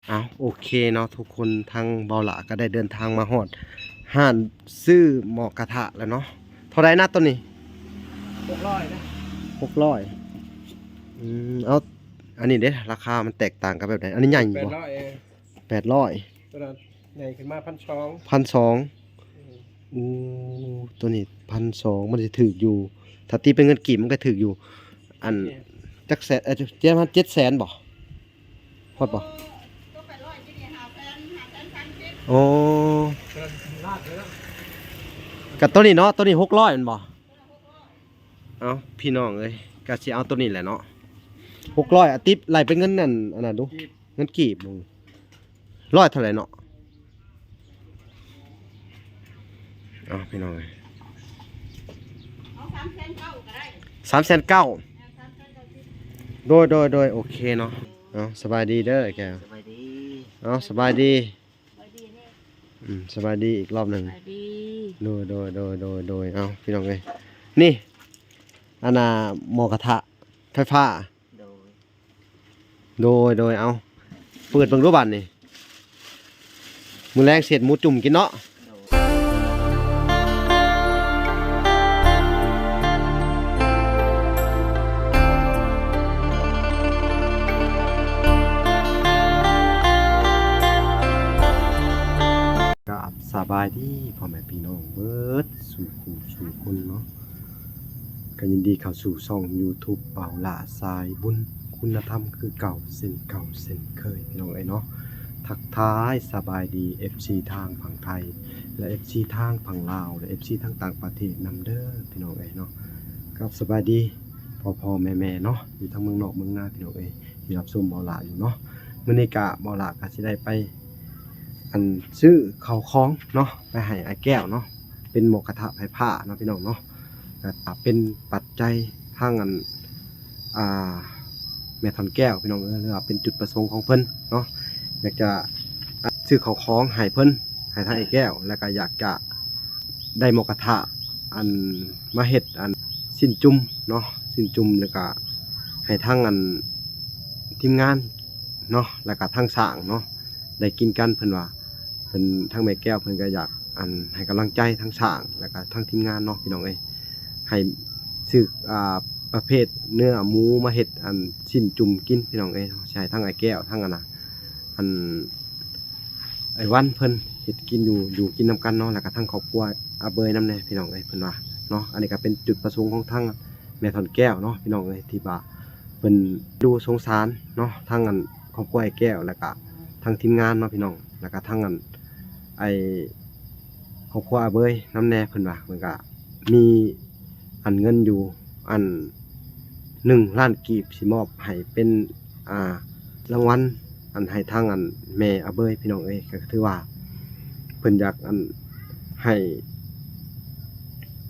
ອ້າວ ໂອເຄເນາະທຸກຄົນ, ທາງເບົາຫຼ້າກໍໄດ້ເດີນທາງມາຮອດຮ້ານຊື້ໝູກະທະແລ້ວເນາະ. ເທົ່າໃດນະໂຕນີ້? ຫົກຮ້ອຍນະ. ຫົກຮ້ອຍ. ອືມ ເອົາ ອັນນີ້ເດ້ ລາຄາມັນແຕກຕ່າງກັນແບບໃດ? ອັນນີ້ໃຫຍ່ຢູ່ບໍ່? ແປດຮ້ອຍ ເອີ ແປດຮ້ອຍ. ໂຕນັ້ນໃຫຍ່ຂຶ້ນມາພັນສອງ. ພັນສອງ. ອືມ ໂອ້ ໂຕນີ້ພັນສອງ ມັນຊິຖືກຢູ່ ຖ້າຕີເປັນເງິນກີບມັນກໍຖືກຢູ່. ອັນ ໂອເຄ ຈັກແສນ ເອີ ປະມານເຈັດແສນບໍ່? ຮອດບໍ່? ໂອ້ ກະໂຕນີ້ເນາະ ໂຕນີ້ຫົກຮ້ອຍແມ່ນບໍ່? ເອົ້າ ພີ່ນ້ອງເອີຍ ກະຊິເອົາໂຕນີ້ແຫຼະເນາະ ຫົກຮ້ອຍ. ອາ ຕິບໄລ່ເປັນເງິນນັ້ນ ອັນນັ້ນດູ ເງິນກີບ ຮ້ອຍເທົ່າໃດເນາະ? ເອົາ ພີ່ນ້ອງເອີຍ ເອົາ ສາມແສນເກົ້າກໍໄດ້ ສາມແສນເກົ້າ. ເອີ ສາມແສນເກົ້າສິບ. ໂດຍ ໂດຍ ໂດຍ ໂອເຄເນາະ. ເອົາ ສະບາຍດີເດີແກ້ວ. ສະບາຍດີ. ເອົາ ສະບາຍດີ. ສະບາຍດີເດີ. ອືມ ສະບາຍດີອີກລອບໜຶ່ງ. ສະບາຍດີ. ໂດຍ ໂດຍ ໂດຍ ໂດຍ ໂດຍ. ເອົາ ພີ່ນ້ອງເອີຍ ນີ້ ອັນນ່າ ໝູກະທະໄຟຟ້າ. ໂດຍ ໂດຍ ໂດຍ. ເອົາ ເປີດເບິ່ງດູບາດນີ້ ມື້ແລງຊິເຮັດໝູຈຸ່ມກິນເນາະ. ໂດຍ. ກາບສະບາຍດີພໍ່ແມ່ພີ່ນ້ອງເບິດສູ່ຜູ້ສູ່ຄົນເນາະ. ກໍຍິນດີເຂົ້າສູ່ຊ່ອງຢູທູບເບົາຫຼ້າສາຍບຸນຄຸນນະທຳຄືເກົ່າເຊັ່ນເກົ່າເຊັ່ນເຄີຍ ພີ່ນ້ອງເອີຍເນາະ. ທັກທາຍສະບາຍດີເອັຟຊີທາງຝັ່ງໄທ ແລະ ເອັຟຊີທາງຝັ່ງລາວ ແລະ ເອັຟຊີທາງຕ່າງປະເທດນຳເດີ ພີ່ນ້ອງເອີຍເນາະ. ກັບສະບາຍດີພໍ່ໆແມ່ໆເນາະ ຢູ່ທາງເມືອງນອກເມືອງນາ ພີ່ນ້ອງເອີຍ ທີ່ຮັບຊົມເບົາຫຼ້າຢູ່ເນາະ. ມື້ນີ້ກະເບົາຫຼ້າກະຊິໄດ້ໄປ ອັນ ຊື້ເຂົ້າຂອງເນາະ ໄປໃຫ້ອ້າຍແກ້ວເນາະ ເປັນໝູກະທະໄຟຟ້າເນາະ ພີ່ນ້ອງເນາະ. ກະເປັນປັດໄຈທາງ ອັນ ອ່າ ແມ່ທ່ອນແກ້ວ ພີ່ນ້ອງເອີຍ ຫຼືວ່າເປັນຈຸດປະສົງຂອງເພິ່ນເນາະ ຢາກຈະ ອັນ ຊື້ເຂົ້າຂອງໃຫ້ເພິ່ນ ໃຫ້ທາງອ້າຍແກ້ວ ແລ້ວກະຢາກຈະໄດ້ໝູກະທະ ອັນ ມາເຮັດ ອັນ ຊີ້ນຈຸ່ມເນາະ ຊີ້ນຈຸ່ມ ແລ້ວກະໃຫ້ທາງ ອັນ ທີມງານເນາະ ແລ້ວກະທາງຊ່າງເນາະ ໄດ້ກິນກັນ. ເພິ່ນວ່າ ເພິ່ນ ທາງແມ່ແກ້ວເພິ່ນກໍຢາກ ອັນ ໃຫ້ກຳລັງໃຈທາງຊ່າງ ແລ້ວກໍທາງທີມງານເນາະ ພີ່ນ້ອງເອີຍ ໃຫ້ຊື້ ອ່າ ປະເພດເນື້ອໝູມາເຮັດ ອັນ ຊີ້ນຈຸ່ມກິນ ພີ່ນ້ອງເອີຍ. ຊິໃຫ້ທາງອ້າຍແກ້ວ ທາງ ອັນນ່າ ອັນ ອ້າຍວັນເພິ່ນເຮັດກິນຢູ່ ຢູ່ກິນນຳກັນເນາະ ແລ້ວກໍທາງຄອບຄົວອາເບີຍນຳແດ່ ພີ່ນ້ອງເອີຍ ເພິ່ນວ່າເນາະ. ອັນນີ້ກໍເປັນຈຸດປະສົງຂອງທາງແມ່ທ່ອນແກ້ວເນາະ ພີ່ນ້ອງເອີຍ ທີ່ວ່າເພິ່ນດູສົງສານເນາະ ທາງ ອັນ ຄອບຄົວອ້າຍແກ້ວ ແລ້ວກະທາງທີມງານເນາະ ພີ່ນ້ອງ ແລ້ວກະທາງ ອັນ ໄອ້ ຄອບຄົວອາເບີຍນຳແດ່ ເພິ່ນວ່າ ເພິ່ນກະມີ ອັນ ເງິນຢູ່ ອັນ ໜຶ່ງລ້ານກີບ ຊິມອບໃຫ້ເປັນ ອ່າ ລາງວັນ ອັນ ໃຫ້ທາງ ອັນ ແມ່ອາເບີຍ ພີ່ນ້ອງເອີຍ. ກໍຖືວ່າເພິ່ນຢາກ ອັນ ໃຫ້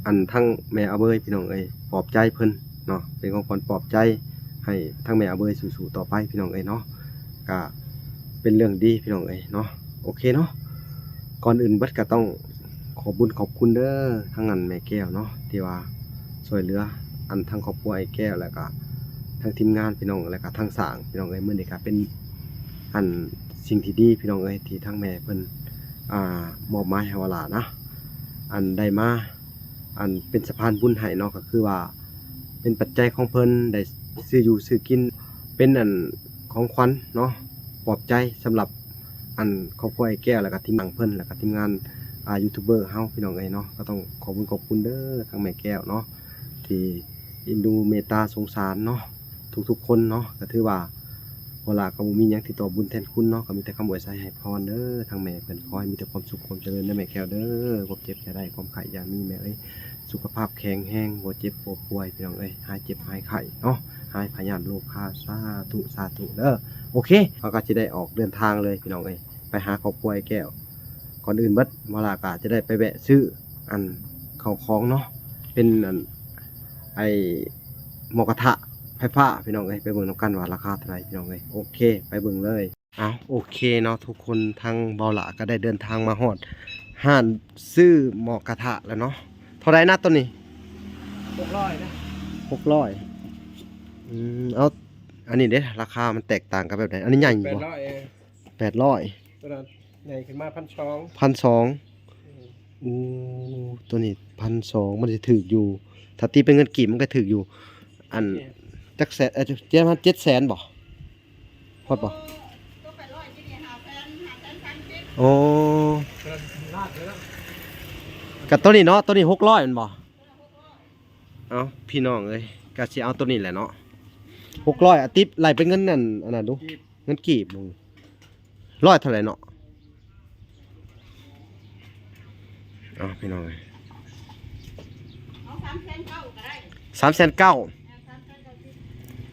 ອັນ ທາງແມ່ອາເບີຍ ພີ່ນ້ອງເອີຍ ປອບໃຈເພິ່ນເນາະ ເປັນຂອງຂວັນປອບໃຈໃຫ້ທາງແມ່ອາເບີຍສູ້ໆຕໍ່ໄປ ພີ່ນ້ອງເອີຍເນາະ. ກະເປັນເລື່ອງດີ ພີ່ນ້ອງເອີຍເນາະ. ໂອເຄເນາະ ກ່ອນອື່ນເບິດກະຕ້ອງຂອບບຸນຂອບຄຸນເດີ ທາງ ອັນ ແມ່ແກ້ວເນາະ ທີ່ວ່າຊ່ວຍເຫຼືອ ອັນ ທາງຄອບຄົວອ້າຍແກ້ວ ແລ້ວກະທາງທີມງານ ພີ່ນ້ອງ ແລ້ວກະທາງຊ່າງ ພີ່ນ້ອງເອີຍ. ມື້ນີ້ກະເປັນ ອັນ ສິ່ງທີ່ດີ ພີ່ນ້ອງເອີຍ ທີ່ທາງແມ່ເພິ່ນ ອ່າ ມອບໝາຍໃຫ້ວາລານະ ອັນ ໄດ້ມາ ອັນ ເປັນສະພານບຸນໃຫ້ເນາະ ກໍຄືວ່າເປັນປັດໄຈຂອງເພິ່ນ ໄດ້ຊື້ຢູ່ຊື້ກິນ ເປັນ ອັນ ຂອງຂວັນເນາະ ປອບໃຈສຳລັບ ອັນ ຄອບຄົວອ້າຍແກ້ວ ແລ້ວກະທີມງານເພິ່ນ ແລ້ວກະທີມງານ ອ່າ ຢູທູບເບີເຮົາ ພີ່ນ້ອງເອີຍເນາະ. ກໍຕ້ອງຂອບບຸນຂອບຄຸນເດີ ທາງແມ່ແກ້ວເນາະ ທີ່ເອັນດູເມດຕາສົງສານເນາະ ທຸກໆຄົນເນາະ. ກໍຖືວ່າ ວາລາກໍບໍ່ມີຫຍັງທີ່ຕອບບຸນແທນຄຸນເນາະ ກໍມີແຕ່ຄຳອວຍໄຊໃຫ້ພອນເດີ ທາງແມ່ເພິ່ນ ຂໍໃຫ້ມີແຕ່ຄວາມສຸກຄວາມຈະເລີນເດີແມ່ແກ້ວເດີ. ຄວາມເຈັບຢ່າໄດ້ ຄວາມໄຂ້ຢ່າມີແມ່ເອີຍ ສຸຂະພາບແຂງແຮງ ບໍ່ເຈັບບໍ່ປ່ວຍ ພີ່ນ້ອງເອີຍ ຫາຍເຈັບຫາຍໄຂ້ເນາະ ຫາຍພະຍາດໂລຄາ ສາທຸ ສາທຸເດີ. ໂອເຄ ເຮົາກໍຊິໄດ້ອອກເດີນທາງເລີຍ ພີ່ນ້ອງເອີຍ ໄປຫາຄອບຄົວອ້າຍແກ້ວ. ກ່ອນອື່ນເບິດ ວາລາກໍຈະໄດ້ໄປແວະຊື້ ອັນ ເຂົ້າຂອງເນາະ ເປັນ ອັນ ໄອ້ ໝູກະທະໄຟຟ້າ ພີ່ນ້ອງເອີຍ. ໄປເບິ່ງນຳກັນວ່າລາຄາເທົ່າໃດ ພີ່ນ້ອງເອີຍ. ໂອເຄ ໄປເບິ່ງເລີຍ. ອ້າວ ໂອເຄເນາະທຸກຄົນ, ທາງເບົາຫຼ້າກໍໄດ້ເດີນທາງມາຮອດຮ້ານຊື້ໝູກະທະແລ້ວເນາະ. ເທົ່າໃດນະໂຕນີ້? ຫົກຮ້ອຍນະ. ຫົກຮ້ອຍ. ອືມ ເອົາ ອັນນີ້ເດ້ ລາຄາມັນແຕກຕ່າງກັນແບບໃດ? ອັນນີ້ໃຫຍ່ຢູ່ບໍ່? ແປດຮ້ອຍ ເອີ. ແປດຮ້ອຍ ຕົວນັ້ນໃຫຍ່ຂຶ້ນມາພັນສອງ ພັນສອງ. ອືມ ໂອ້ ຕົວນີ້ພັນສອງ ມັນຊິຖືກຢູ່ ຖ້າຕີເປັນເງິນກີບມັນກໍຖືກຢູ່ ອັນ ໂອເຄ ຈັກແສນ ເອີ ປະມານເຈັດແສນບໍ່? ຮອດບໍ່? ໂອ້ ກະຕົວນີ້ເນາະ ຕົວນີ້ຫົກຮ້ອຍແມ່ນບໍ່? ເອົ້າ ພີ່ນ້ອງເອີຍ ກະຊິເອົາຕົວນີ້ແຫຼະເນາະ ຫົກຮ້ອຍ ອາ ຕິບໄລ່ເປັນເງິນນັ້ນ ອັນນັ້ນດູ ເງິນກີບ ຮ້ອຍເທົ່າໃດເນາະ? ເອົາ ພີ່ນ້ອງເອີຍ ເອົາສາມແສນເກົ້າກໍໄດ້ ສາມແສນເກົ້າ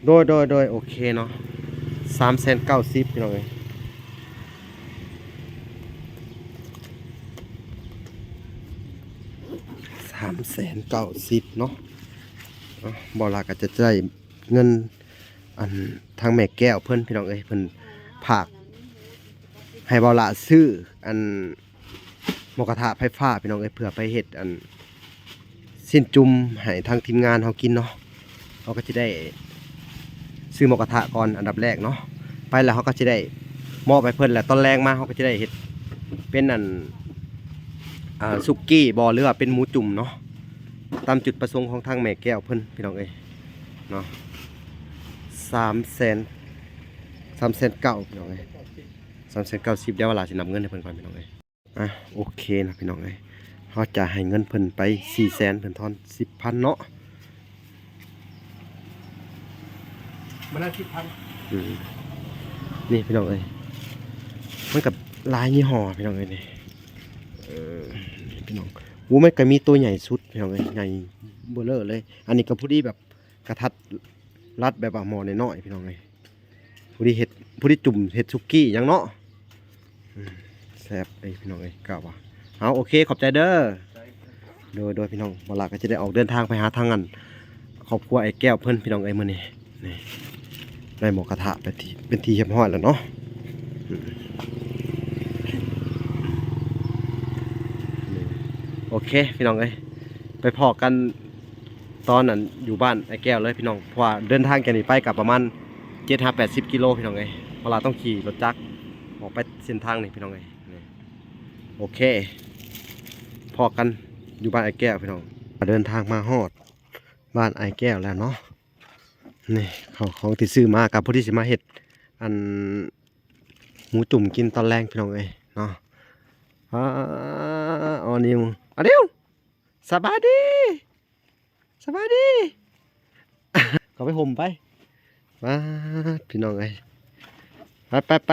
ໂດຍ ໂດຍ ໂດຍ ໂອເຄເນາະ ສາມແສນເກົ້າສິບ ພີ່ນ້ອງເອີຍ ສາມແສນເກົ້າສິບເນາະ. ເອົ້າ ບ່າວຫຼ້າກໍຈະໄດ້ເງິນ ອັນ ທາງແມ່ແກ້ວເພິ່ນ ພີ່ນ້ອງເອີຍ ເພິ່ນຝາກໃຫ້ບ່າວຫຼ້າຊື້ ອັນ ໝູກະທະໄຟຟ້າ ພີ່ນ້ອງເອີຍ ເພື່ອໄປເຮັດ ອັນ ຊີ້ນຈຸ່ມໃຫ້ທາງທີມງານເຮົາກິນເນາະ ເຮົາກໍຈະໄດ້ຊື້ໝູກະທະກ່ອນອັນດັບແລກເນາະ ໄປແລ້ວເຮົາກໍຈະໄດ້ມອບໃຫ້ເພິ່ນ ແລ້ວຕອນແລງມາເຮົາກໍຈະໄດ້ເຮັດເປັນ ອັນ ອ່າ ສຸກີ້ບໍ ຫຼືວ່າເປັນໝູຈຸ່ມເນາະ ຕາມຈຸດປະສົງຂອງທາງແມ່ແກ້ວເພິ່ນ ພີ່ນ້ອງເອີຍເນາະ ສາມແສນ ສາມແສນເກົ້າ ພີ່ນ້ອງເອີຍ ສາມແສນເກົ້າສິບ ດຽວວ່າຫຼ້າຊິນັບເງິນໃຫ້ເພິ່ນກ່ອນ ພີ່ນ້ອງເອີຍ. ອ່ະ ໂອເຄນະ ພີ່ນ້ອງເອີຍ ເຮົາຈະໃຫ້ເງິນເພິ່ນໄປສີ່ແສນ ເພິ່ນທອນສິບພັນເນາະ ມາລະສິບພັນ ອືມ ນີ້ ພີ່ນ້ອງເອີຍ ມັນກໍຫຼາຍຍີ່ຫໍ້ ພີ່ນ້ອງເອີຍ ນີ້ ເອີ ນີ້ ພີ່ນ້ອງ ໂອ້ ມັນກໍມີຕົວໃຫຍ່ສຸດ ພີ່ນ້ອງເອີຍ ໃຫຍ່ເບີເລີເລີຍ ອັນນີ້ກໍພໍດີແບບກະທັດລັດ ແບບວ່າໝໍ້ນ້ອຍໆ ພີ່ນ້ອງເອີຍ ຜູ້ທີ່ເຮັດ ຜູ້ທີ່ຈຸ່ມເຮັດສຸກີ້ຫຍັງເນາະ ອືມ ແຊບເດ້ພີ່ນ້ອງເອີຍ ກະວ່າ ເອົາ ໂອເຄ ຂອບໃຈເດີ ໂດຍ ໂດຍ ພີ່ນ້ອງ ບ່າວຫຼ້າກໍຈະໄດ້ອອກເດີນທາງໄປຫາທາງ ອັນ ຄອບຄົວອ້າຍແກ້ວເພິ່ນ ພີ່ນ້ອງເອີຍ ມື້ນີ້ ນີ້ ໄດ້ໝູກະທະເປັນທີ່ ເປັນທີ່ຮຽບຮ້ອຍແລ້ວເນາະ ອືມ ໂອເຄ ພີ່ນ້ອງເອີຍ ໄປພໍ້ກັນ ຕອນນັ້ນຢູ່ບ້ານອ້າຍແກ້ວເລີຍພີ່ນ້ອງ ເພາະວ່າເດີນທາງຈາກນີ້ໄປກໍປະມານເຈັດຫາແປດສິບກິໂລພີ່ນ້ອງເອີຍ ເພາະວ່າຕ້ອງຂີ່ລົດຈັກອອກໄປເສັ້ນທາງນີ້ພີ່ນ້ອງເອີຍ ນີ້ ໂອເຄ ພໍ້ກັນຢູ່ບ້ານອ້າຍແກ້ວພີ່ນ້ອງ ເດີນທາງມາຮອດບ້ານອ້າຍແກ້ວແລ້ວເນາະ ນີ້ ເຂົ້າຂອງທີ່ຊື້ມາກໍພໍດີຊິມາເຮັດ ອັນ ໝູຈຸ່ມກິນຕອນແລງພີ່ນ້ອງເອີຍເນາະ ອາ ອໍນິວ ອານິວ ສະບາຍດີ ສະບາຍດີ ເຂົ້າໄປຫົ່ມໄປ ປາດ ພີ່ນ້ອງເອີຍ ໄປ ໄປ ໄປ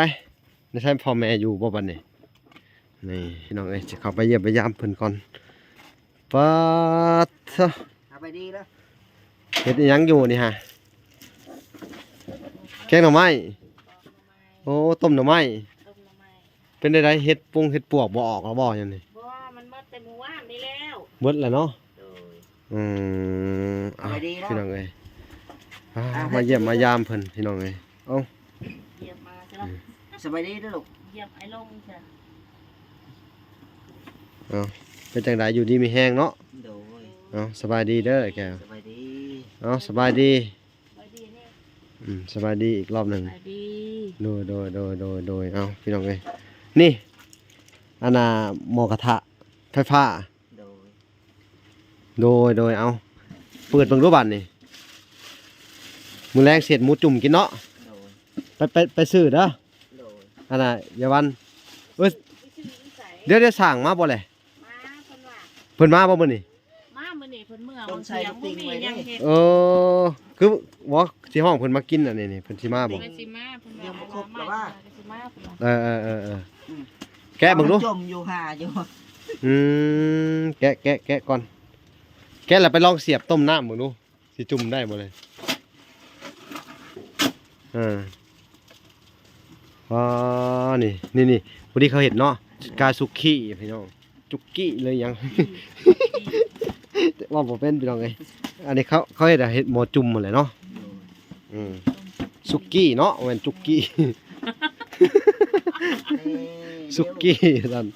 ໄດ້ໃຊ້ພໍ່ແມ່ຢູ່ບໍ່ບັດນີ້ ນີ້ ພີ່ນ້ອງເອີຍ ຊິເຂົ້າໄປຢ້ຽມໄປຢາມເພິ່ນກ່ອນ ປາດເທີ ສະບາຍດີເດີ ເຮັດອີ່ຫຍັງຢູ່ນີ້ຫະ ແກງໜໍ່ໄມ້ ໂອ້ ຕົ້ມໜໍ່ໄມ້ ຕົ້ມໜໍ່ໄມ້ ເປັນໃດໆ ເຫັດປົງເຫັດປວກບໍ່ອອກແລ້ວບໍ່ ຍາມນີ້? ບໍ່ ມັນໝົດແຕ່ມື້ວານນີ້ແລ້ວ ໝົດແລ້ວເນາະ ໂດຍ ອືມ ເອົາ ສະບາຍດີເນາະ ພີ່ນ້ອງເອີຍ ອ່າ ອ່າ ມາຢ້ຽມມາຢາມເພິ່ນ ພີ່ນ້ອງເອີຍ ເອົ້າ ຢ້ຽມມາຊະ ອືມ ສະບາຍດີເດີລູກ ຢ້ຽມອ້າຍລົງຊະ ເອົ້າ ເປັນຈັ່ງໃດ ຢູ່ດີມີແຮງເນາະ ໂດຍ ເອົ້າ ສະບາຍດີເດີແກ້ວ ສະບາຍດີ ເອົ້າ ສະບາຍດີ ອືມ ສະບາຍດີອີກລອບໜຶ່ງ ສະບາຍດີ ໂດຍ ໂດຍ ໂດຍ ໂດຍ ໂດຍ ເອົ້າ ພີ່ນ້ອງເອີຍ ນີ້ ອັນນ່າ ໝໍ້ກະທະໄຟຟ້າ ໂດຍ ໂດຍ ໂດຍ ເອົ້າ ເປີດເບິ່ງດູບາດນີ້ ມື້ແລງຊິເຮັດໝູຈຸ່ມກິນເນາະ ໂດຍ ໄປ ໄປ ໄປຊື້ເດີ ໂດຍ ອັນນ່າ ຢ່າວັນ ເອີຍ ໄປຊື້ຢູ່ໃສ? ດຽວ ດຽວ ຊ່າງມາບໍ່ແລະ? ມາ ເພິ່ນວ່າ ເພິ່ນມາບໍ່ມື້ນີ້? ມາມື້ນີ້ເພິ່ນເມືອ ຕ້ອງໃສ່ ບາງເທື່ອບໍ່ມີຫຍັງເຮັດ ເອີ ຄືບໍ່ຊິຮ້ອງເພິ່ນມາກິນອັນນີ້ນີ້ ເພິ່ນຊິມາບໍ່? ເພິ່ນຊິມາ ເພິ່ນວ່າ ດຽວບໍ່ຄົບແລ້ວວ່າ ມາກໍຊິມາເພິ່ນວ່າ ເອີ ເອີ ເອີ ເອີ ອືມ ແກະເບິ່ງດູ ຈົມຢູ່ຫາຢູ່ ອືມ ແກະ ແກະ ແກະກ່ອນ ແກະແລ້ວໄປລອງສຽບຕົ້ມນ້ຳເບິ່ງດູ ຊິຈຸ່ມໄດ້ບໍ່ເລີຍ? ເອີ ອໍ ນີ້ ນີ້ ນີ້ ຜູ້ທີ່ເຂົາເຮັດເນາະ ກາສຸກີ້ພີ່ນ້ອງ ຈຸກກີ້ເລີຍຫຍັງ ເວົ້າບໍ່ເປັນພີ່ນ້ອງເອີຍ ອັນນີ້ເຂົາ ເຂົາເຮັດ ເຮັດໝໍ້ຈຸ່ມຫັ້ນແຫຼະເນາະ ອືມ ສຸກີ້ເນາະ ບໍ່ແມ່ນຈຸກກີ້ ສຸກີ້ຊັ້ນ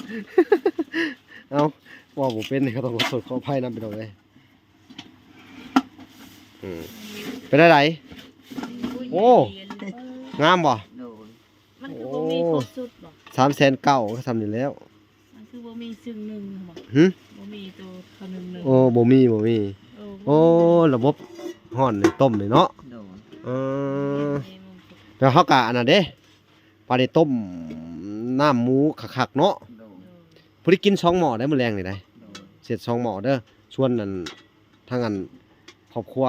ເອົ້າ ເວົ້າບໍ່ເປັນ ກໍຕ້ອງຂໍໂທດຂໍອະໄພນຳພີ່ນ້ອງເອີຍ. ອືມ ເປັນຈັ່ງໃດ? ໂອ້ ງາມບໍ່? ໂດຍ ມັນຄືບໍ່ມີຄົບຊຸດບໍ? ສາມແສນເກົ້າ ກໍສ່ຳນີ້ແລ້ວ. ມັນຄືບໍ່ມີຊຶ່ງໜຶ່ງບໍ? ຫຶ? ບໍ່ມີໂຕເຂົາໜຶ່ງໜຶ່ງ. ໂອ້ ບໍ່ມີ ບໍ່ມີ. ໂອ້ ໂອ້ ບໍ່ມີ. ລະບົບຮ້ອນນີ້ຕົ້ມນີ້ເນາະ. ໂດຍ. ເອີ ແລ້ວເຮົາກະອັນນັ້ນເດ້ ປານນີ້ຕົ້ມນ້ຳໝູຄັກໆເນາະ. ໂດຍ. ພໍດີກິນສອງໝໍ້ໄດ໋ມື້ແລງນີ້ໄດ໋. ໂດຍ. ເຮັດສອງໝໍ້ເດີ ຊວນອັນ ທາງອັນ ຄອບຄົວ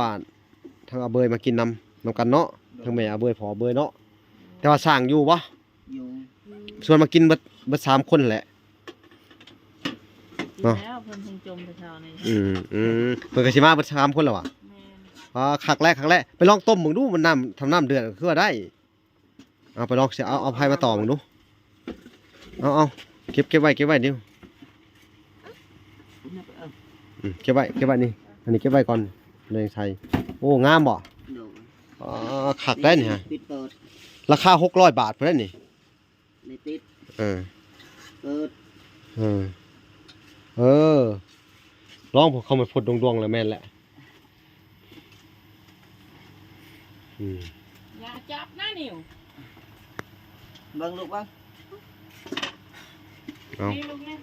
ທາງອາເບີຍມາກິນນຳ ນຳກັນເນາະ. ໂດຍ. ທາງແມ່ອາເບີຍ ພໍ່ອາເບີຍເນາະ. ໂດຍ. ແຕ່ວ່າສ້າງຢູ່ບໍ່? ຢູ່. ຊວນມາກິນເບິດ ເບິດສາມຄົນແຫຼະ ກິນແລ້ວ ເນາະ. ເພິ່ນເພິ່ງຈົ່ມແຕ່ເຊົ້ານີ້. ອືມ ອືມ ເພິ່ນກໍຊິມາເບິດສາມຄົນແລ້ວຫວາ? ແມ່ນ. ອ່າ ຄັກແລ້ວ ຄັກແລ້ວ. ໄປລອງຕົ້ມເບິ່ງດູ ມັນນ້ຳ ຖ້ານ້ຳເດືອດກໍຄືວ່າໄດ້. ເອົາໄປລອງຊິ ເອົາ ເອົາໄຟມາຕໍ່ເບິ່ງດູ. ເອົາ ເອົາ ເກັບ ເກັບໄວ້ ເກັບໄວ້ ດິວ. ອືມ ເກັບໄວ້ ເກັບໄວ້ນີ້ ອັນນີ້ເກັບໄວ້ກ່ອນ ແລ້ວຈັ່ງໃສ່. ໂອ້ ງາມບໍ່? ໂດຍ. ອໍ ຄັກໄດ໋ນີ້ຮະ ປິດເປີດ. ລາຄາຫົກຮ້ອຍບາດພຸ້ນເດ້ນີ້. ໄດ້ປິດ. ເອີ ເປີດ. ເອີ ເອີ ລອງ ເຂົາມາພົດດວງໆ ແລ້ວແມ່ນແຫຼະ. ອືມ ຢ່າຈັບນະ ນິວ. ເບິ່ງລູກເບິ່ງ. ເອົາ ນີ້ລູກນີ້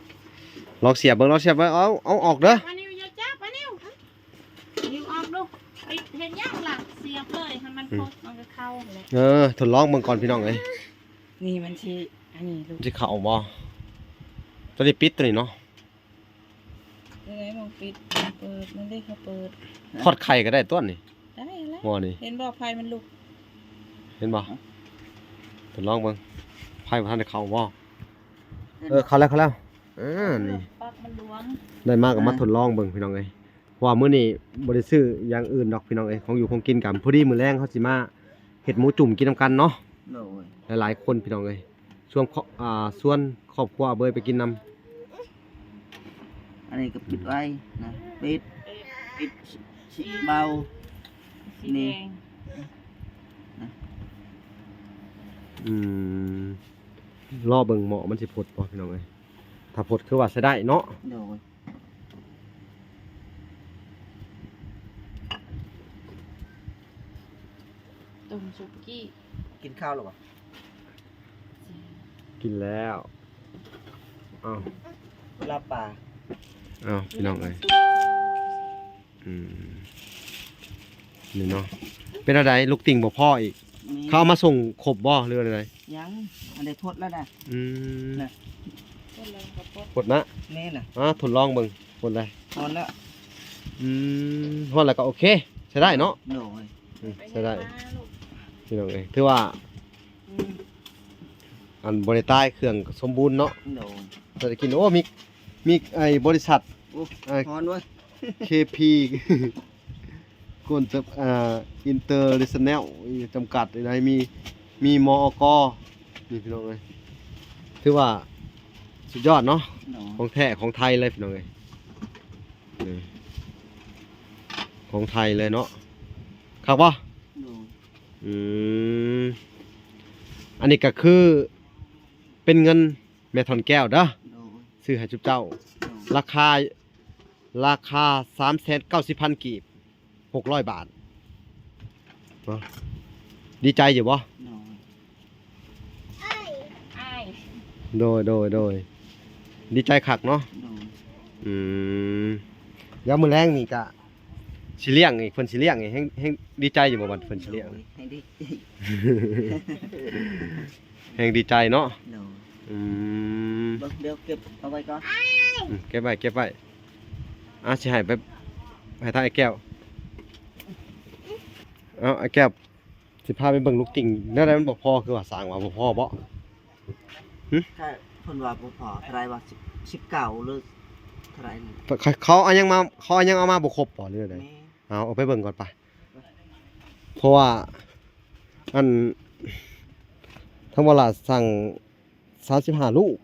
ລອງສຽບເບິ່ງ ລອງສຽບເບິ່ງ. ເອົາ ເອົາອອກເດີ. ມາ ນິວ ຢ່າຈັບ ມາ ນິວ. ນິວອອກດູ. ເຮັດຫຍັງລະ? ສຽບເລີຍ ໃຫ້ມັນ ອືມ ພົດ ມັນກໍເຂົ້າຫັ້ນແຫຼະ. ເອີ ທົດລອງເບິ່ງກ່ອນ ພີ່ນ້ອງເອີຍ. ນີ້ມັນຊິ ອັນນີ້ລູກ ມັນຊິເຂົ້າບໍ່? ຕົວນີ້ປິດ ຕົວນີ້ເນາະ. ຍັງໄງ ມອງປິດ ເປີດ ມັນເດ້ ເຂົາເປີດ. ທອດໄຂ່ກໍໄດ້ຕົວນີ້. ໄດ້ແລ້ວ ໝໍ້ນີ້. ເຫັນບໍ່ ໄຟມັນລຸກ ເຫັນບໍ່? ທດລອງເບິ່ງ ໄຟບໍ່ທັນໄດ້ເຂົ້າບໍ່? ເອີ ເຂົ້າແລ້ວ ເຂົ້າແລ້ວ. ເອີ ນີ້ ປັກມັນຫຼວງ. ໄດ້ມາກໍມາ ອ່າ ທົດລອງເບິ່ງ ພີ່ນ້ອງເອີຍ. ເພາະວ່າມື້ນີ້ບໍ່ໄດ້ຊື້ຢ່າງອື່ນດອກ ພີ່ນ້ອງເອີຍ. ຂອງຢູ່ຂອງກິນກໍ ພໍດີມື້ແລງເຮົາຊິມາເຮັດໝູຈຸ່ມກິນນຳກັນເນາະ. ໂດຍ. ຫຼາຍໆຄົນ ພີ່ນ້ອງເອີຍ. ຊວນຄອບ ອ່າ ຊວນຄອບຄົວເບີຍໄປກິນນຳ. ອັນນີ້ກໍປິດໄວ້ນະ ປິດ ປິດ ຊິເບົາ ສີແດງ ນີ້ນະ. ອືມ ລໍເບິ່ງໝໍ້ມັນຊິພົດບໍ່ ພີ່ນ້ອງເອີຍ. ຖ້າພົດຄືວ່າໃຊ້ໄດ້ເນາະ. ໂດຍ. ຕົ້ມສຸກີ້. ກິນຂ້າວແລ້ວບໍ່? ກິນແລ້ວ. ອ້າວ ລາບປາ. ອ້າວ ພີ່ນ້ອງເອີຍ. ອືມ ນີ້ເນາະ. ເປັນແນວໃດ ລູກຕິ່ງບໍ່ພໍອີກ? ແມ່ນ. ເຂົາເອົາມາສົ່ງຄົບບໍ່ ຫຼືວ່າແນວໃດ? ຍັງ ອັນໃດພົດແລ້ວນະ. ອືມ ນະ ພົດນະ. ແມ່ນນະ. ອ່າ ທົດລອງເບິ່ງ ພົດແລ້ວ. ຮ້ອນແລ້ວ. ອືມ ຮ້ອນແລ້ວກໍໂອເຄ ໃຊ້ໄດ້ເນາະ. ໂດຍ. ອືມ ໃຊ້ໄດ້ ພີ່ນ້ອງເອີຍ. ຖືວ່າ ອືມ ອັນບໍ່ໄດ້ຕາຍ ເຄື່ອງສົມບູນເນາະ. ໂດຍ. ຈະໄດ້ກິນ. ໂອ້ ມີ ມີໄອ້ບໍລິສັດ ໂອ້ ເອີ ຮ້ອນເວີຍ ເຄພີ ໂກນຈະ ອ່າ ອິນເຕີເນຊັນແນວ ຈຳກັດໃນ ມີ ມີ ມອກ ນີ້ພີ່ນ້ອງເອີຍ. ຖືວ່າສຸດຍອດເນາະ. ໂດຍ. ຂອງແທ້ຂອງໄທເລີຍ ພີ່ນ້ອງເອີຍ. ນີ້ ຂອງໄທເລີຍເນາະ. ຄັກບໍ່? ໂດຍ. ອືມ ອັນນີ້ກໍຄືເປັນເງິນແມ່ທ່ອນແກ້ວເດີ. ໂດຍ. ຊື້ໃຫ້ຊຸມເຈົ້າ. ໂດຍ. ລາຄາ ລາຄາສາມແສນເກົ້າສິບພັນກີບ ຫົກຮ້ອຍບາດເນາະ. ດີໃຈຢູ່ບໍ່? ໂດຍ. ອ້າຍ ໂດຍ ໂດຍ ໂດຍ ດີໃຈຄັກເນາະ. ໂດຍ. ອືມ ແລ້ວມື້ແລງນີ້ກະຊິລ້ຽງອີກ ເພິ່ນຊິລ້ຽງອີກ ແຮງ ແຮງດີໃຈຢູ່ບໍ່ ບັດເພິ່ນຊິລ້ຽງ? ໂດຍ ແຮງດີ ແຮງດີໃຈເນາະ. ໂດຍ. ອືມ ເບິ່ງ ດຽວເກັບເອົາໄວ້ກ່ອນ. ອືມ ເກັບໄວ້ ເກັບໄວ້. ອ່າ ຊິໃຫ້ໄປ ໃຫ້ທາງອ້າຍແກ້ວ. ເອົາ ອ້າຍແກ້ວ ຊິພາໄປເບິ່ງລູກຕິ່ງ ແນວໃດມັນບໍ່ພໍ ຄືວ່າສ້າງວ່າບໍ່ພໍບໍ? ຫຶ? ຖ້າເພິ່ນວ່າບໍ່ພໍເທົ່າໃດວະ? ສິບ ສິບເກົ້າ ຫຼືເທົ່າໃດນີ້? ເຂົາ ເຂົາເອົາຫຍັງມາ ເຂົາເອົາຫຍັງເອົາມາບໍ່ຄົບບໍ ຫຼືໃດ? ແມ່ນ. ເອົາ ເອົາໄປເບິ່ງກ່ອນປະ. ເພາະວ່າ ອັນ ທາງວາລາດສັ່ງ ສາມສິບຫ້າລູກ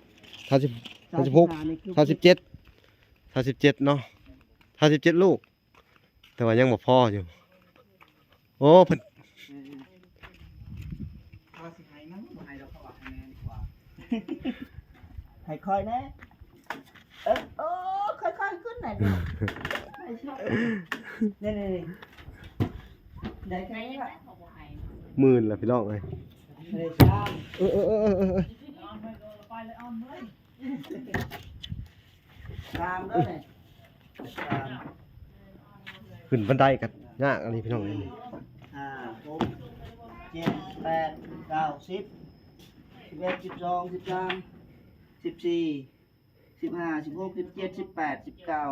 ສາມສິບ ສາມສິບຫົກ ສາມສິບຫ້ານີ້ຄື ສາມສິບເຈັດ ສາມສິບເຈັດເນາະ ສາມສິບເຈັດລູກ ແຕ່ວ່າຍັງບໍ່ພໍຢູ່. ໂອ້ ເພິ່ນ ເອີ ເອີ ວ່າຊິໃຫ້ມັນ ບໍ່ໃຫ້ດອກ ເຂົາວ່າໃຫ້ແມ່ດີກວ່າ ໃຫ້ຂ້ອຍແດ່. ເອີ ໂອ້ ຄ່ອຍໆຂຶ້ນໜ້ອຍເດີ ໃຫ້ຊອກ ນີ້ໆໆ ໄດ້ແຄ່ນີ້ລະ ໝື່ນລະພີ່ນ້ອງເອີຍ. ເອີ ເອີ ເອີ ເອີ ເອີ ສາມເດີນີ້ ສາມ ຂຶ້ນບັນໄດກໍຍາກອີ່ຫຼີພີ່ນ້ອງເອີຍ ຫ້າ ຫົກ ເຈັດ ແປດ ເກົ້າ ສິບ ສິບເອັດ ສິບສອງ ສິບສາມ ສິບສີ່ ສິບຫ້າ ສິບຫົກ ສິບເຈັດ ສິບແປດ ສິບເກົ້າ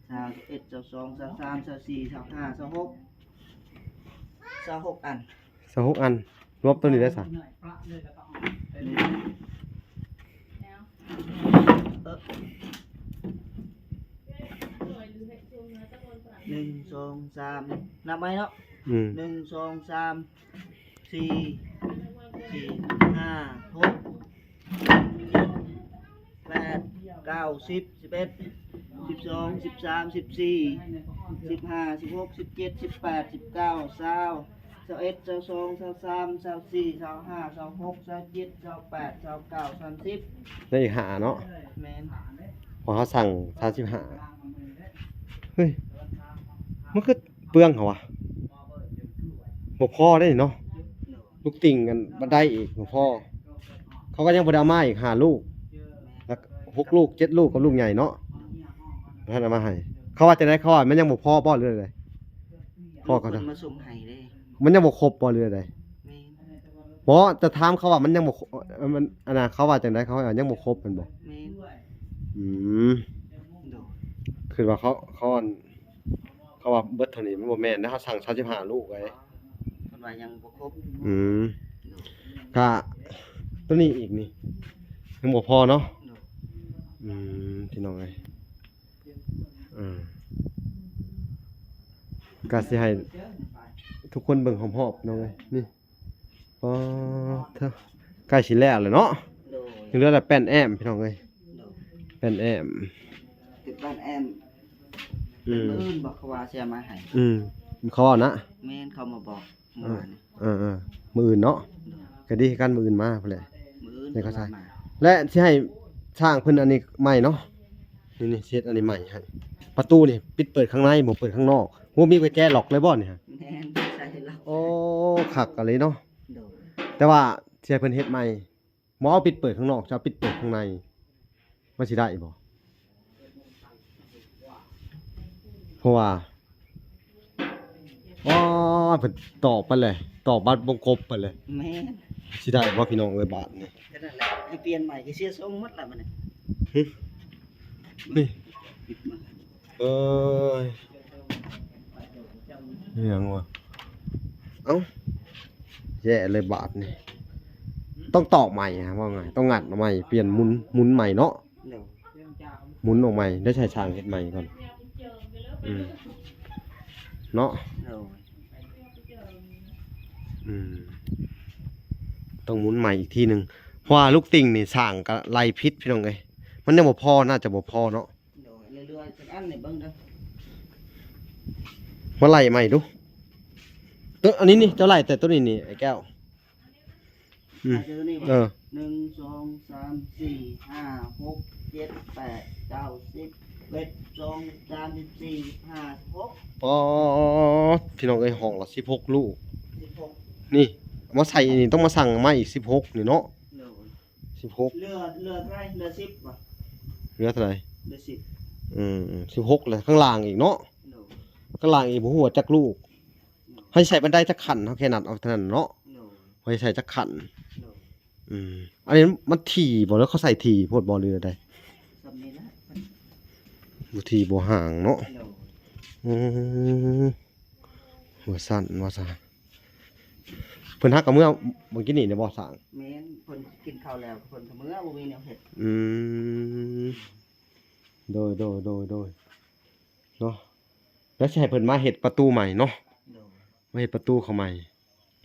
ຊາວ ຊາວເອັດ ຊາວສອງ ຊາວສາມ ຊາວສີ່ ຊາວຫ້າ ຊາວຫົກ ຊາວຫົກອັນ ຊາວຫົກອັນ ລວມໂຕນີ້ໄດ້ຊະ ໜຶ່ງ ສອງ ສາມ ນັບໃໝ່ເນາະ ອືມ ໜຶ່ງ ສອງ ສາມ ສີ່ ສີ່ ຫ້າ ຫົກ ແປດ ເກົ້າ ສິບ ສິບເອັດ ສິບສອງ ສິບສາມ ສິບສີ່ ສິບຫ້າ ສິບຫົກ ສິບເຈັດ ສິບແປດ ສິບເກົ້າ ຊາວ ຊາວເອັດ ຊາວສອງ ຊາວສາມ ຊາວສີ່ ຊາວຫ້າ ຊາວຫົກ ຊາວເຈັດ ຊາວແປດ ຊາວເກົ້າ ສາມສິບ ໄດ້ອີກຫ້າເນາະ ແມ່ນ ເພາະເຮົາສັ່ງສາມສິບຫ້າ ເຮີ້ຍ ມັນຄືເປືອງເຮົາວະ ບໍ່ພໍເດ້ເນາະ ລູກຕິ່ງອັນບັນໄດອີກບໍ່ພໍ ເຂົາກໍຍັງບໍ່ໄດ້ເອົາມາອີກຫ້າລູກ ແລ້ວກໍຫົກລູກເຈັດລູກກັບລູກໃຫຍ່ເນາະ ບໍ່ທັນເອົາມາໃຫ້ ເຂົາວ່າຈັ່ງໃດ ເຂົາວ່າມັນຍັງບໍ່ພໍບໍ່ ຫຼືໃດ ພໍເຂົາ ເພິ່ນມາສົ່ງໃຫ້ເດ້ ມັນຍັງບໍ່ຄົບບໍ່ ຫຼືໃດ ແມ່ນ ບໍ່ ຈະຖາມເຂົາວ່າມັນຍັງບໍ່ຄົບ ມັນ ອັນນ່າ ເຂົາວ່າຈັ່ງໃດ ເຂົາວ່າຍັງບໍ່ຄົບແມ່ນບໍ່ ແມ່ນ ອືມ ໂດຍ ຄືວ່າເຂົາ ເຂົາ ເຂົາວ່າເບິດເທົ່ານີ້ ມັນບໍ່ແມ່ນເດ້ ເຮົາສັ່ງສາມສິບຫ້າລູກໄວ້ ເພິ່ນວ່າຍັງບໍ່ຄົບ ອືມ ກະໂຕນີ້ອີກນີ້ ຍັງບໍ່ພໍເນາະ ອືມ ພີ່ນ້ອງເອີຍ ເອີ ກະຊິໃຫ້ທຸກຄົນເບິ່ງຮອບໆ ພີ່ນ້ອງເອີຍ ນີ້ ປາດເທີ ໃກ້ຊິແລ້ວແລ້ວເນາະ ໂດຍ ຍັງເຫຼືອແຕ່ແປ້ນແອ້ມ ພີ່ນ້ອງເອີຍ ໂດຍ ແປ້ນແອ້ມ ຕິດແປ້ນແອ້ມ ອືມ ມື້ອື່ນບອກ ເຂົາວ່າຊິເອົາມາໃຫ້ ອືມ ເຂົາເວົ້ານະ ແມ່ນ ເຂົາມາບອກ ເອີ ມື້ວານນີ້ ເອີໆ ມື້ອື່ນເນາະ ໂດຍ ກໍດີຄືກັນ ມື້ອື່ນມາພຸ້ນແຫຼະ ມື້ອື່ນ ໃຫ້ເຂົາໃສ່ ມາ ແລະ ຊິໃຫ້ສ້າງເພິ່ນອັນນີ້ໃໝ່ເນາະ ນີ້ໆ ຊິເຮັດອັນນີ້ໃໝ່ໃຫ້ ປະຕູນີ້ປິດເປີດຂ້າງໃນ ບໍ່ເປີດຂ້າງນອກ ໂອ້ ມີໄວ້ແຈະລັອກເລີຍບໍ່ນີ້? ແມ່ນ ໃສ່ລັອກ ໂອ້ ຄັກອີ່ຫຼີເນາະ ໂດຍ ແຕ່ວ່າຊິໃຫ້ເພິ່ນເຮັດໃໝ່ ບໍ່ເອົາປິດເປີດຂ້າງນອກ ຈະເອົາປິດເປີດຂ້າງໃນ ມັນຊິໄດ້ບໍ່? ເພາະວ່າ ອໍ ເພິ່ນຕອກໄປເລີຍ ຕອກບັດວົງກົບໄປເລີຍ ແມ່ນ ຊິໄດ້ບໍ່ ພີ່ນ້ອງເອີຍ ບາດນີ້ ກໍນັ້ນແຫຼະ ໃຫ້ປ່ຽນໃໝ່ກໍເສຍຊົງໝົດລະບັດນີ້ ຫຶ ນີ້ ເອີຍ ອີ່ຫຍັງວະ ເອົ້າ ແຍ່ເລີຍບາດນີ້ ຕ້ອງຕອກໃໝ່ ເວົ້າງ່າຍ ຕ້ອງງັດເອົາໃໝ່ ປ່ຽນໝູນ ໝູນໃໝ່ເນາະ ໂດຍ ໝູນອອກໃໝ່ ໄດ້ໃຊ້ຊ່າງເຮັດໃໝ່ກ່ອນ ອືມ ເນາະ ໂດຍ ອືມ ຕ້ອງໝູນໃໝ່ອີກທີໜຶ່ງ ເພາະວ່າລູກຕິ່ງນີ້ສ້າງກໍໄລ່ຜິດ ພີ່ນ້ອງເອີຍ ມັນຍັງບໍ່ພໍ ໜ້າຈະບໍ່ພໍເນາະ ໂດຍ ເຫຼືອໆ ຈັກອັນນີ້ເບິ່ງເດີ ມາໄລ່ໃໝ່ດູ ໂຕ ອັນນີ້ນີ້ ເຈົ້າໄລ່ແຕ່ໂຕນີ້ນີ້ ໄອ້ແກ້ວ ອືມ ເອີ ໜຶ່ງ ສອງ ສາມ ສີ່ ຫ້າ ຫົກ ເຈັດ ແປດ ເກົ້າ ສິບ ສິບເອັດ ສິບສອງ ສິບສາມ ສິບສີ່ ສິບຫ້າ ສິບຫົກ ປາດ ພີ່ນ້ອງເອີຍ ຫ້ອງລະສິບຫົກລູກ ສິບຫົກ ນີ້ ເອົາມາໃສ່ນີ້ ຕ້ອງມາສັ່ງໃໝ່ອີກສິບຫົກນີ້ເນາະ ໂດຍ ສິບຫົກ ເຫຼືອ ເຫຼືອເທົ່າໃດ ເຫຼືອສິບບໍ່ ເຫຼືອເທົ່າໃດ ເຫຼືອສິບ ອືມ ສິບຫົກ ແລ້ວຂ້າງລ່າງອີກເນາະ ໂດຍ ຂ້າງລ່າງອີກບໍ່ຮູ້ວ່າຈັກລູກ ເຮົາຊິໃສ່ບັນໄດຈັກຂັ້ນ ເຮົາແຄ່ນັດເອົາເທົ່ານັ້ນເນາະ ໂດຍ ເຮົາຊິໃສ່ຈັກຂັ້ນ ໂດຍ ອືມ ອັນນີ້ມັນຖີ່ບໍ່ ຫຼືເຂົາໃສ່ຖີ່ໂພດບໍ່ ຫຼືໃດ ສ່ຳນີ້ລະ ບໍ່ຖີ່ບໍ່ຫ່າງເນາະ ໂດຍ ອືມ ວ່າຊັ້ນ ວ່າຊັ້ນ ເພິ່ນຫາກໍເມືອມື້ກີ້ນີ້ແມ່ນບໍ່ຊ່າງ ແມ່ນ ເພິ່ນກິນເຂົ້າແລ້ວ ເພິ່ນກໍເມືອ ບໍ່ມີແນວເຮັດ ອືມ ໂດຍ ໂດຍ ໂດຍ ໂດຍ ເນາະ ແລ້ວຊິໃຫ້ເພິ່ນມາເຮັດປະຕູໃໝ່ເນາະ ໂດຍ ມາເຮັດປະຕູເຂົ້າໃໝ່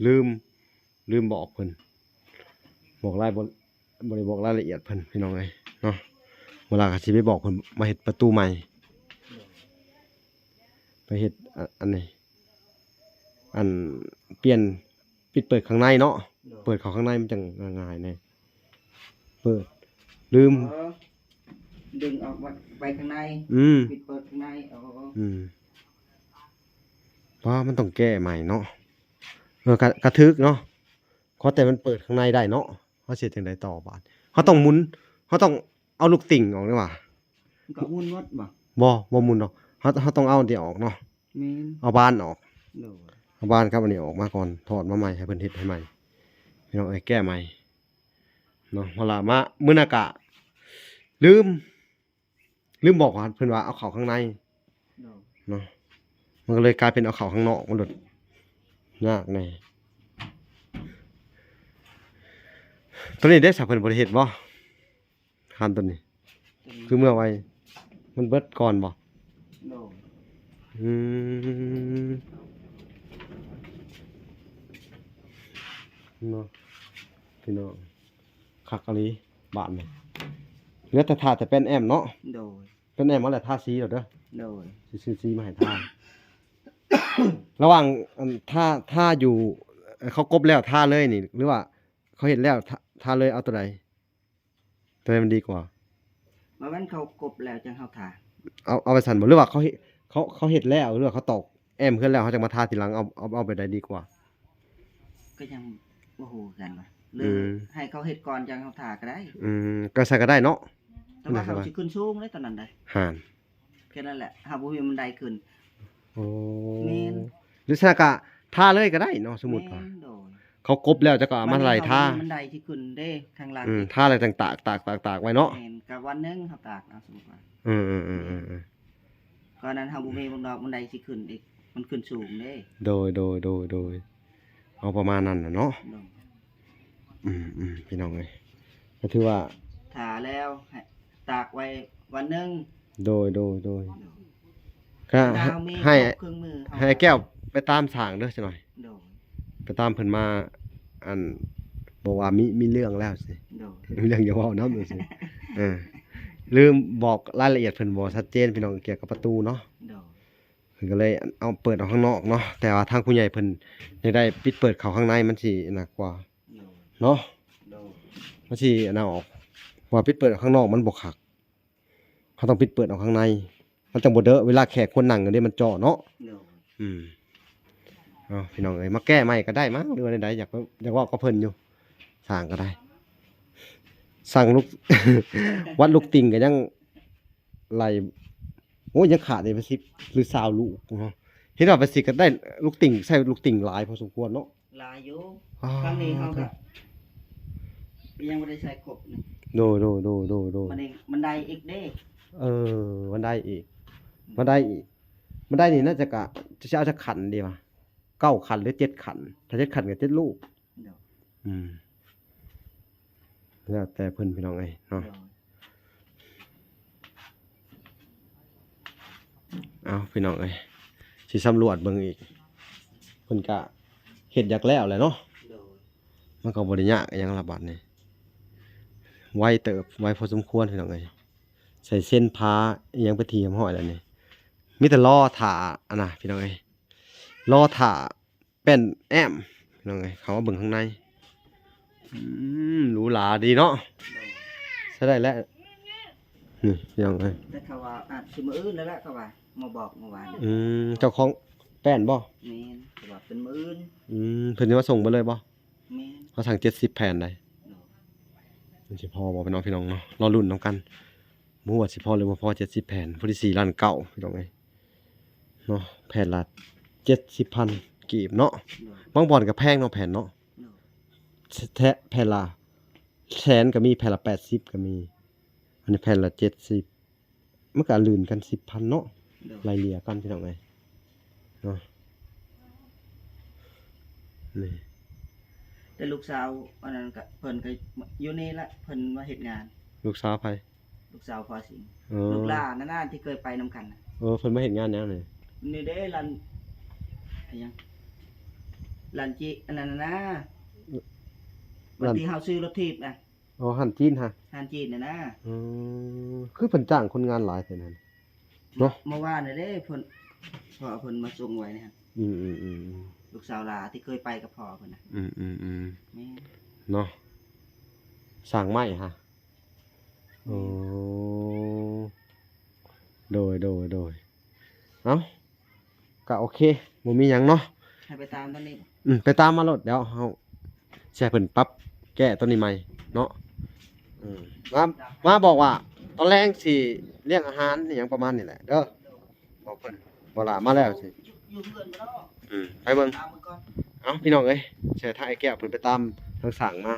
ລືມ ລືມບອກເພິ່ນ ບອກລາຍ ບໍ່ ບໍ່ໄດ້ບອກລາຍລະອຽດເພິ່ນ ພີ່ນ້ອງເອີຍເນາະ ເວລາກໍຊິໄປບອກເພິ່ນມາເຮັດປະຕູໃໝ່ ໂດຍ ໄປເຮັດ ອາ ອັນນີ້ ອັນ ປ່ຽນ ປິດເປີດຂ້າງໃນເນາະ ໂດຍ ເປີດເຂົ້າຂ້າງໃນມັນຈັ່ງງ່າຍແດ່ ເປີດ ລືມ ເອີ ດຶງອອກໄປ ໄປຂ້າງໃນ ອືມ ປິດເປີດຂ້າງໃນ ເອີ ອືມ ວ່າມັນຕ້ອງແກ້ໃໝ່ເນາະ ເອີ ກະ ກະຖືກເນາະ ຂໍແຕ່ມັນເປີດຂ້າງໃນໄດ້ເນາະ. ເຮົາຊິເຮັດຈັ່ງໃດຕໍ່ບາດ? ເຮົາຕ້ອງໝູນ ເຮົາຕ້ອງເອົາລູກຕິ່ງອອກເດ້ວ່າ. ມັນກໍໝູນໝົດບໍ່? ບໍ່ ບໍ່ໝູນດອກ. ເຮົາ ເຮົາຕ້ອງເອົາອັນນີ້ອອກເນາະ. ແມ່ນ. ເອົາບານອອກ. ໂດຍ. ເອົາບານກັບອັນນີ້ອອກມາກ່ອນ. ຖອດມາໃໝ່ ໃຫ້ເພິ່ນເຮັດໃຫ້ໃໝ່. ພີ່ນ້ອງເອີຍ ແກ້ໃໝ່ເນາະ. ເພາະວ່າມາມື້ໜ້າກະລືມ ລືມບອກວ່າເພິ່ນວ່າເອົາເຂົ້າຂ້າງໃນ ໂດຍ ເນາະ. ມັນກໍເລີຍກາຍເປັນເອົາເຂົ້າຂ້າງນອກ ມັນໂດດຍາກແດ່. ໂຕນີ້ເດ້ ສາເພິ່ນບໍ່ໄດ້ເຮັດບໍ່? ຄານໂຕນີ້ ໂຕນີ້ ຄືເມື່ອໄວ ມັນເບິດກ່ອນບໍ່? ໂດຍ. ອືມ ເນາະ ພີ່ນ້ອງ. ຄັກອີ່ຫຼີບາດນີ້. ເຫຼືອແຕ່ທາແຕ່ແປ້ນແອ້ມເນາະ. ໂດຍ. ແປ້ນແອ້ມມາແລ້ວ ທາສີໂລດເດີ. ໂດຍ. ຊິຊື້ສີມາໃຫ້ທາ. ລະຫວ່າງ ອັນ ທາ ທາຢູ່ ເຂົາກົບແລ້ວທາເລີຍນີ້ ຫຼືວ່າເຂົາເຮັດແລ້ວທາ ທາເລີຍ ເອົາໂຕໃດ? ໂຕໃດມັນດີກວ່າ? ວ່າແມ່ນເຂົາກົບແລ້ວຈັ່ງເຮົາທາ. ເອົາ ເອົາໄປຊັ້ນບໍ່? ຫຼືວ່າເຂົາເຮັດ ເຂົາ ເຂົາເຮັດແລ້ວ ຫຼືວ່າເຂົາຕອກ ແອ້ມເຮືອນແລ້ວ ເຮົາຈັ່ງມາທາທີຫຼັງ ເອົາ ເອົາ ເອົາແບບໃດດີກວ່າ? ກໍຍັງບໍ່ຮູ້ຄືກັນວ່າ ຫຼື ອືມ ໃຫ້ເຂົາເຮັດກ່ອນຈັ່ງເຮົາທາກໍໄດ້. ອືມ ກໍຊັ້ນກໍໄດ້ເນາະ. ແຕ່ວ່າເຮົາຊິຂຶ້ນສູງເດ້ຕອນນັ້ນໄດ໋. ຫັ້ນ ແຄ່ນັ້ນແຫຼະ ເຮົາບໍ່ມີບັນໄດຂຶ້ນ. ໂອ້ ແມ່ນ. ຫຼືຊັ້ນກໍທາເລີຍກໍໄດ້ເນາະ ສົມມຸດວ່າ. ແມ່ນ ໂດຍ. ເຂົາກົບແລ້ວ ເຈົ້າກໍເອົາມາໄລ່ທາ. ບັນໄດຊິຂຶ້ນເດ້ທາງຫຼັງ. ອືມ ທາແລ້ວຈັ່ງຕາກ ຕາກ ຕາກ ຕາກໄວ້ເນາະ. ແມ່ນ ກໍວັນໜຶ່ງເຮົາຕາກເອົາ ສົມມຸດວ່າ. ເອີ ເອີ ເອີ ເອີ ເອີ. ກ່ອນນັ້ນເຮົາບໍ່ມີບັກດອກບັນໄດຊິຂຶ້ນອີກ ມັນຂຶ້ນສູງເດ້. ໂດຍ ໂດຍ ໂດຍ ໂດຍ. ເອົາປະມານນັ້ນນະເນາະ. ໂດຍ. ອືມ ອືມ ພີ່ນ້ອງເອີຍ ກໍຖືວ່າ ຖ້າແລ້ວໃຫ້ຕາກໄວ້ວັນໜຶ່ງ. ໂດຍ ໂດຍ ໂດຍ. ໂດຍ. ກໍໃຫ້ ໃຫ້ແກ້ວໄປຕາມຊ່າງເດີ ຊະໜ້ອຍ. ໂດຍ. ໄປຕາມເພິ່ນມາ ອັນ ບອກວ່າມີ ມີເລື່ອງແລ້ວຊິ. ໂດຍ. ມີເລື່ອງຢາກເວົ້ານຳ ເອີ ລືມບອກລາຍລະອຽດເພິ່ນບໍ່ຊັດເຈນ ພີ່ນ້ອງ ກ່ຽວກັບປະຕູເນາະ. ໂດຍ. ເພິ່ນກໍເລີຍເອົາ ເປີດອອກຂ້າງນອກເນາະ ແຕ່ວ່າທາງຜູ້ໃຫຍ່ເພິ່ນຢາກໄດ້ປິດເປີດເຂົ້າຂ້າງໃນ ມັນຊິໜັກກວ່າ. ໂດຍ. ເນາະ. ໂດຍ. ມັນຊິອັນນັ້ນອອກ ເພາະວ່າປິດເປີດອອກຂ້າງນອກມັນບໍ່ຄັກ. ເຮົາຕ້ອງປິດເປີດອອກຂ້າງໃນ ມັນຈັ່ງບໍ່ເດີະ ເວລາແຂກຄົນນັ່ງຢູ່ເດ້ ມັນເຈາະເນາະ. ໂດຍ. ອືມ ເອົາ ພີ່ນ້ອງເອີຍ ມາແກ້ໃໝ່ກໍໄດ້ມັ້ງ ຫຼືວ່າໃດໆ ຢາກ ຢາກເວົ້າກັບເພິ່ນຢູ່ ສ້າງກໍໄດ້ ສ້າງລູກ ວັດລູກຕິ່ງກໍຍັງ ໄລ່ ໂອ້ຍ ຍັງຂາດອີກເປັນສິບ ຫຼື ຊາວລູກເນາະ. ເຫັນວ່າເປັນສິບກໍໄດ້ລູກຕິ່ງ ໃຊ້ລູກຕິ່ງຫຼາຍພໍສົມຄວນເນາະ. ຫຼາຍຢູ່. ອ້າວ ຄັ້ງນີ້ເຮົາກໍຍັງບໍ່ໄດ້ໃຊ້ຄົບນີ້. ໂດຍ ໂດຍ ໂດຍ ໂດຍ ໂດຍ. ບັດນີ້ບັນໄດອີກເດ້. ເອີ ບັນໄດອີກ ບັນໄດອີກ ບັນໄດນີ້ໜ້າຈະກະ ຈະເອົາຈັກຂັ້ນດີວະ? ເກົ້າຂັ້ນ ຫຼື ເຈັດຂັ້ນ? ຖ້າເຈັດຂັ້ນກໍເຈັດລູກ. ໂດຍ. ອືມ ແລ້ວແຕ່ເພິ່ນ ພີ່ນ້ອງເອີຍເນາະ. ໂດຍ. ເອົາ ພີ່ນ້ອງເອີຍ ຊິສຳຫຼວດເບິ່ງອີກ ເພິ່ນກະເຮັດຢາກແລ້ວແຫຼະເນາະ. ໂດຍ. ມັນກໍບໍ່ໄດ້ຍາກອີ່ຫຍັງລະບາດນີ້ ໄວເຕີບ ໄວພໍສົມຄວນ ພີ່ນ້ອງເອີຍ. ໃສ່ເຊັນພາອີ່ຫຍັງເປັນທີ່ຮຽບຮ້ອຍແລ້ວນີ້ ມີແຕ່ລໍຖ້າ ອັນນະ ພີ່ນ້ອງເອີຍ ລໍຖ້າ ແປ້ນແອ້ມ ພີ່ນ້ອງເອີຍ ເຂົ້າມາເບິ່ງຂ້າງໃນ. ອືມ ຫຼູຫຼາດີເນາະ. ໂດຍ. ໃຊ້ໄດ້ແລ້ວນີ້ ພີ່ນ້ອງເອີຍ. ແຕ່ເຂົາວ່າອາດຊິມື້ອື່ນແລ້ວແຫຼະ ເຂົາວ່າມາບອກມື້ວານ. ອືມ ເຈົ້າຂອງແປ້ນບໍ່? ແມ່ນ ເຂົາວ່າເປັນມື້ອື່ນ. ອືມ ເພິ່ນຊິມາສົ່ງເບິດເລີຍບໍ່? ແມ່ນ. ເຮົາສັ່ງເຈັດສິບແຜ່ນໃດ໋. ໂດຍ. ມັນຊິພໍບໍ່ ພີ່ນ້ອງ ພີ່ນ້ອງເນາະ ລໍລຸ້ນນຳກັນ. ບໍ່ຮູ້ວ່າຊິພໍ ຫຼື ບໍ່ພໍ ເຈັດສິບແຜ່ນ ພໍດີສີ່ລ້ານເກົ້າ ພີ່ນ້ອງເອີຍ. ເນາະ ແຜ່ນລະເຈັດສິບພັນກີບເນາະ. ໂດຍ. ບາງບ່ອນກໍແພງເນາະ ແຜ່ນເນາະ. ໂດຍ. ແທ້ ແຜ່ນລະແສນກໍມີ ແຜ່ນລະແປດສິບກໍມີ ອັນນີ້ແຜ່ນລະເຈັດສິບ ມັນກໍລື່ນກັນສິບພັນເນາະ. ໂດຍ. ໄລ່ເລ່ຍກັນ ພີ່ນ້ອງເອີຍເນາະ. ນີ້ ແຕ່ລູກສາວອັນນັ້ນກໍ ເພິ່ນກໍຢູ່ນີ້ລະ ເພິ່ນມາເຮັດງານ. ລູກສາວໃຜ? ລູກສາວພໍ່ສິງ. ອໍ ລູກຫຼານນັ້ນນະ ທີ່ເຄີຍໄປນຳກັນນະ. ເອີ ເພິ່ນມາເຮັດງານຫຍັງນີ້? ນີ້ເດ້ ຮ້ານ ອີຫຍັງ ຮ້ານຈິ ອັນນັ້ນນະ ວັນທີ່ເຮົາຊື້ລົດຖີບນະ. ອໍ ຮ້ານຈີນຫະ? ຮ້ານຈີນນະນະ. ອໍ ຄືເພິ່ນຈ້າງຄົນງານຫຼາຍແທ້ນັ້ນເນາະ. ເມື່ອວານນີ້ເດ້ ເພິ່ນ ພໍ່ເພິ່ນມາສົ່ງໄວ້ນີ້ຫັ້ນ. ອືມໆໆໆ ລູກສາວຫຼ້າທີ່ເຄີຍໄປກັບພໍ່ເພິ່ນນະ. ອືມໆໆ ແມ່ນ ເນາະ ສ້າງໄມ້ຫະ. ໂອ້ ໂດຍ ໂດຍ ໂດຍ. ເອົ້າ ກະໂອເຄ ບໍ່ມີຫຍັງເນາະ. ໃຫ້ໄປຕາມຕອນນີ້ບໍ່? ອືມ ໄປຕາມມາໂລດ ດຽວເຮົາ ຊິໃຫ້ເພິ່ນປັບແກ້ຕົວນີ້ໃໝ່ເນາະ. ເອີ ມາ ມາບອກວ່າຕອນແລງຊິລ້ຽງອາຫານອີ່ຫຍັງປະມານນີ້ແຫຼະເດີ. ບອກເພິ່ນ ບໍ່ລະມາແລ້ວຊິ ຢູ່ ຢູ່ເຮືອນບໍ່ເນາະ. ອືມ ໄປເບິ່ງ ຕາມເບິ່ງກ່ອນ. ເອົ້າ ພີ່ນ້ອງເອີຍ ຊິໃຫ້ທາງອ້າຍແກ້ວເພິ່ນໄປຕາມທາງຊ່າງມາ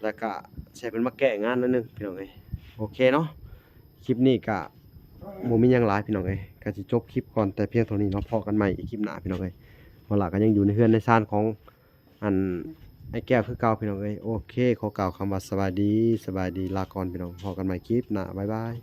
ແລ້ວກະຊິໃຫ້ເພິ່ນມາແກ້ງານໜ້ອຍໜຶ່ງ ພີ່ນ້ອງເອີຍ. ໂອເຄເນາະ ຄລິບນີ້ກະບໍ່ມີຫຍັງຫຼາຍ ພີ່ນ້ອງເອີຍ ກະຊິຈົບຄລິບກ່ອນແຕ່ພຽງເທົ່ານີ້ເນາະ. ພໍ້ກັນໃໝ່ອີກຄລິບໜ້າ ພີ່ນ້ອງເອີຍ. ບໍ່ລະກະຍັງຢູ່ໃນເຮືອນໃນຊານຂອງ ອັນ ອ້າຍແກ້ວຄືເກົ່າ ພີ່ນ້ອງເອີຍ. ໂອເຄ ຂໍກ່າວຄຳວ່າສະບາຍດີ ສະບາຍດີ ລາກ່ອນ ພີ່ນ້ອງ ພໍ້ກັນໃໝ່ຄລິບໜ້າ ບາຍບາຍ.